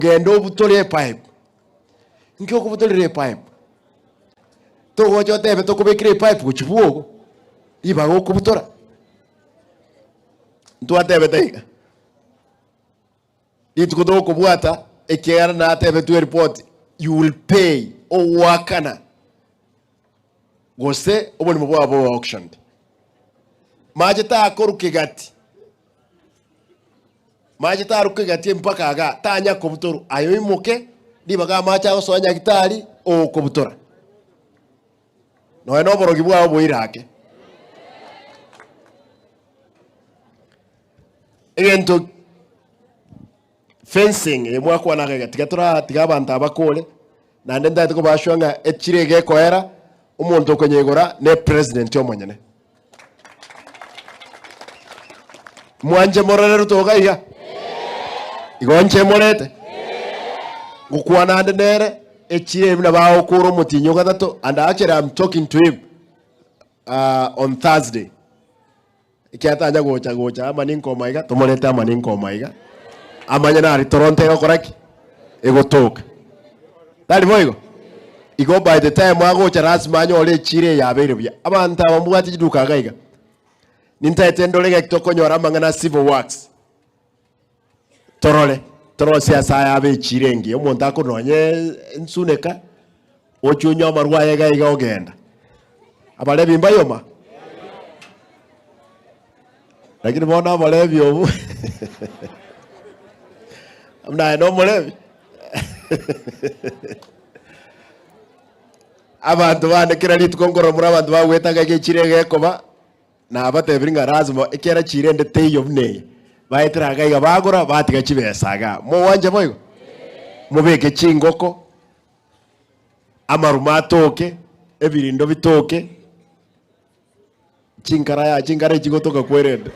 Genda obutore epipe. Inki okobutorera epipe? Togocha otebe tokobekera epipe gochia bwogo, ribaga okobutora. Ntwatebete iga, rituko tokobwata ekiagera natebetwe eripoti, you will pay, ogoakana gose oborimo bwabo bobe auctioned. Mache takorwa kegati. Mache taruke gati mpaka igaa, tanya kobutorwa. Aye oimoke, ribaga amache agosoa nyagitari, okobutora. Nonya noborogi bwao boire ake. Egento fencing eye mwakwana iga iga, tiga tora tiga abanto aba bakore, naende ntagete kobashua ng'a echire iga ekoera, omonto okonyeigora ne president omonyene. Mwanche morore Ruto iga iga? Igo nche morete? Ngokwana ande nere, echire eye buna bagokora omotienyi o gatato, and actually I'm talking to him uh, on Thursday. Ekiagera tanya gocha gocha ama ninkoma iga, tomorete ama ninkoma iga, amanye nari Toronto egokora ki? Egotoka. Tari boigo? Igo by the time agocha lasima anyore echiro eye yabeire buya. Abanto aba mbwate chiduka iga iga, nintaete ndore gaki tokonyora amang'ana a civil works, torore, torosie ase aya abe echiro engiya, omonto akorwa nonye ensuneka, ochia onywe amarwa aye iga iga ogenda. Abarebi mbayoma? Lakini bono oborebi obwo buna aye nomorebi abanto bande kera rituko nkorora more abanto bagwete iga echiro iga ekoba, nabatebirie ng'a lazima ekero chiro ende teiyo buna eye, baetera iga iga bagora batiga chibesa igaa. Mogwancha boigo? Mobeke chingoko, amaruma atoke, ebirindo bitoke. Chinkara ya chinkara echi gotoka kwerende.